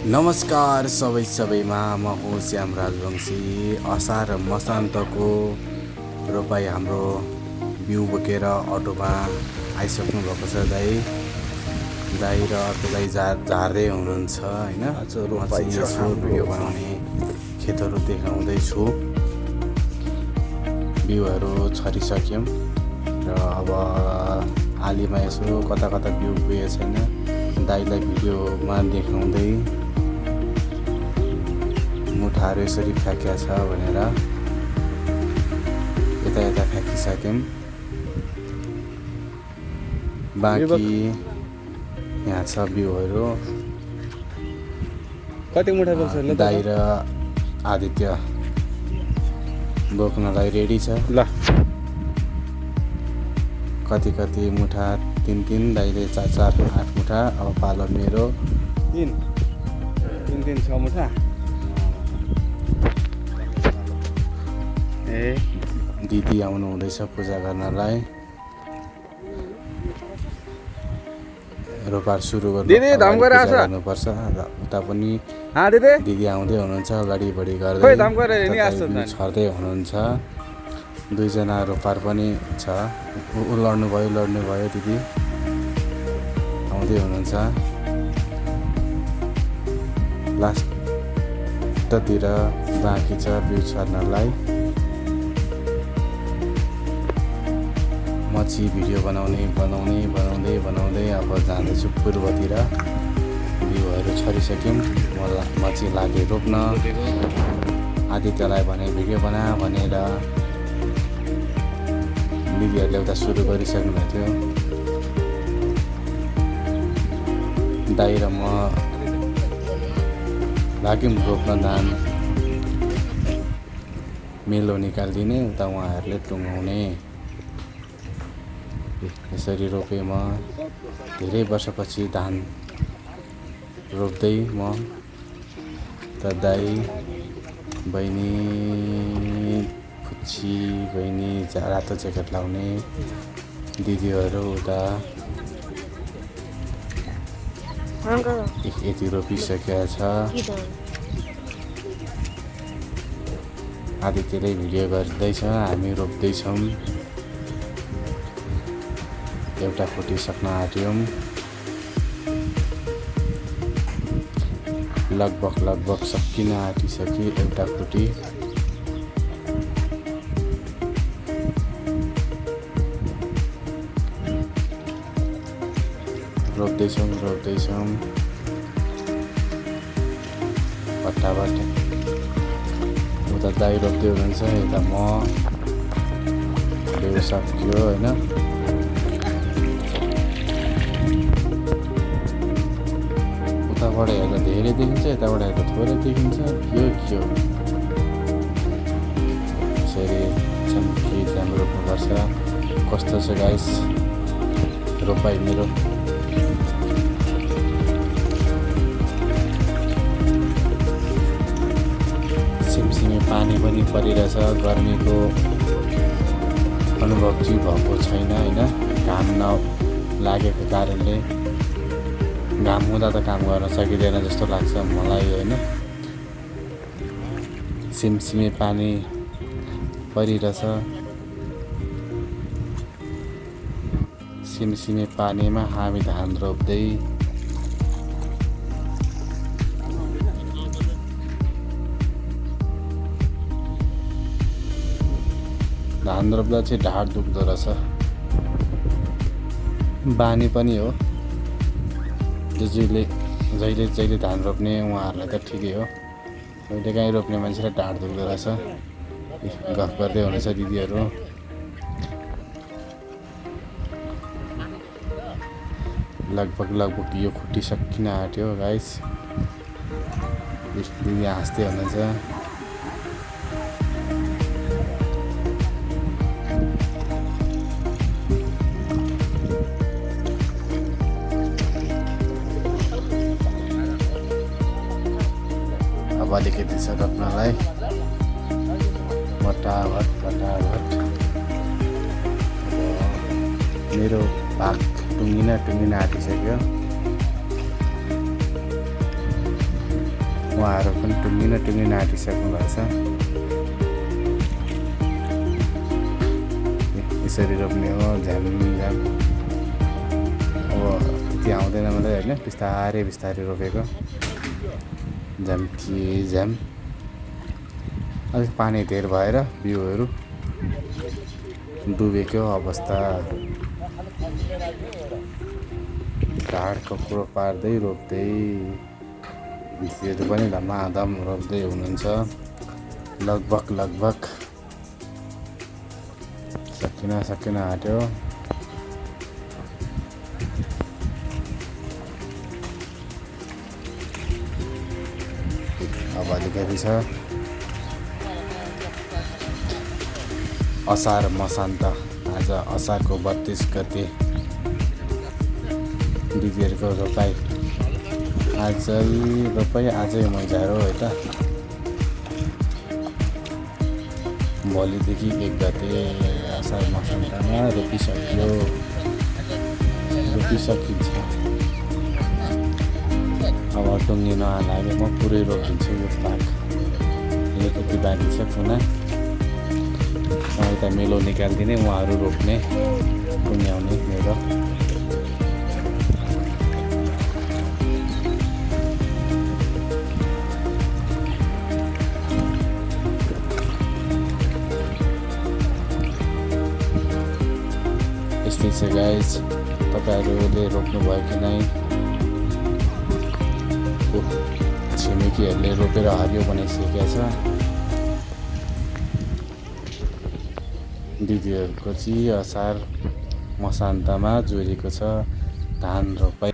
नमस्कार सबैमा म हो श्याम राजवंशी। असार र मसान्तको रोपाई हाम्रो बिउ बोकेर अटोमा आइसक्नु भएको छ दाइ र अर्को दाइ झार्दै हुनुहुन्छ हैन। म चाहिँ यसो भिडियो बनाउने खेतहरू देखाउँदैछु। बिउहरू छरिसक्यौँ र अब आलीमा यसो कता कता बिउ पुगेको छैन दाइलाई भिडियोमा देखाउँदै मुठाहरू यसरी फ्याँकिया छ भनेर यता फ्याँकिसक्यौँ। बाँकी यहाँ छ बिउहरू। कति मुठा बोक्छ ल दाइ र आदित्य बोक्नलाई रेडी छ। ल कति मुठा 3 दाइले 4 8 मुठा। अब पालो मेरो 3 6 मुठा। ए दिदी आउनु हुँदैछ पूजा गर्नलाई। रोपार सुरु गर्नुपर्छ र उता पनि दिदी आउँदै हुनुहुन्छ। अगाडि बढी गर्दै छर्दै हुनुहुन्छ। 2 जना रोपार पनि छ। ऊ लड्नु भयो दिदी आउँदै हुनुहुन्छ। लास्टतिर बाँकी छ बिउ छर्नलाई। म चाहिँ भिडियो बनाउँदै अब जाँदैछु पूर्वतिर। बिउहरू छरिसक्यौँ। म चाहिँ लागेँ रोप्न। आदित्यलाई भने भिडियो बना भनेर दिदीहरूले उता सुरु गरिसक्नु भएको थियो। दाइ र म लाग्यौँ रोप्न धान। मेलो निकालिदिने उता उहाँहरूले टुङ्गाउने। यसरी रोपेँ म। धेरै वर्षपछि धान रोप्दै म त दाइ बहिनी फुच्ची बहिनी रातो ज्याकेट लाउने दिदीहरू उता यति रोपिसकेका छ। आदित्यले भिडियो गर्दैछ, हामी रोप्दैछौँ। एउटा फुटिसक्न आँट्यौँ। लगभग सकिन आँटिसक्यो एउटा फुटी। रोप्दैछौँ पट्टाबाट। उता दाइ रोप्दै हुनुहुन्छ, यता म बिउ सक्यो होइन। उताबाट हेर्दा धेरै देखिन्छ, यताबाट हेर्दा थोरै देखिन्छ। यो यसरी छम्की राम्रो रोप्नुपर्छ। कस्तो छ गाइस रोपाइ मेरो। सिमसिमे पानी पनि परिरहेछ। गर्मीको अनुभव चाहिँ भएको छैन होइन। घाम नलागेको कारणले घाम हुँदा त काम गर्न सकिँदैन जस्तो लाग्छ मलाई होइन। सिमसिमे पानी परिरहेछ। सिमसिमे पानीमा हामी धान रोप्दै धान रोप्दा चाहिँ ढाड दुख्दो रहेछ। बानी पनि हो। जहिले धान रोप्ने उहाँहरूलाई त ठिकै हो। कहिले काहीँ रोप्ने मान्छेलाई ढाड दुख्दो रहेछ। गफ गर्दै हुनुहुन्छ दिदीहरू। लगभग यो खुट्टिसकिन आँट्यो गाइस। दिदी हाँस्दै हुनुहुन्छ। अब अलिकति छ रोप्नलाई। फटाफट मेरो भाग टुङ्गिन आँटिसक्यो। उहाँहरू पनि टुङ्गिन आँटिसक्नु भएको छ। यसरी रोप्ने हो झ्याम झ्याम। अब त्यति आउँदैन मलाई होइन, बिस्तारै बिस्तारै रोपेको झ्याम कि झ्याम। अलिक पानी धेर भएर बिउहरू डुबेको अवस्था। ढाड कक्रो पार्दै रोप्दै दिदीहरू पनि धमाधम रोप्दै हुनुहुन्छ। लगभग सकिन आँट्यो। अब अलिकति छ। असार मसान्त, आज असारको 32 गते दिदीहरूको रोपाइ। आजै मैजारो है त। भोलिदेखि 1 गते असार मसान्तमा रोपिसकिन्छ। अब टुङ्गिन लाग्यो, म पुरै रोपिदिन्छु यो पाक। अलिकति बाँकी छ पुना। म यता मेलो निकालिदिने, उहाँहरू रोप्ने टुङ्ग्याउने मेरो। यस्तै छ गाइज, तपाईँहरूले रोप्नुभयो कि नै? छिमेकीहरूले रोपेर हरियो बनाइसकेका छ। दिदीहरूको चाहिँ असार मसान्तमा जोडिएको छ धान रोपाइ।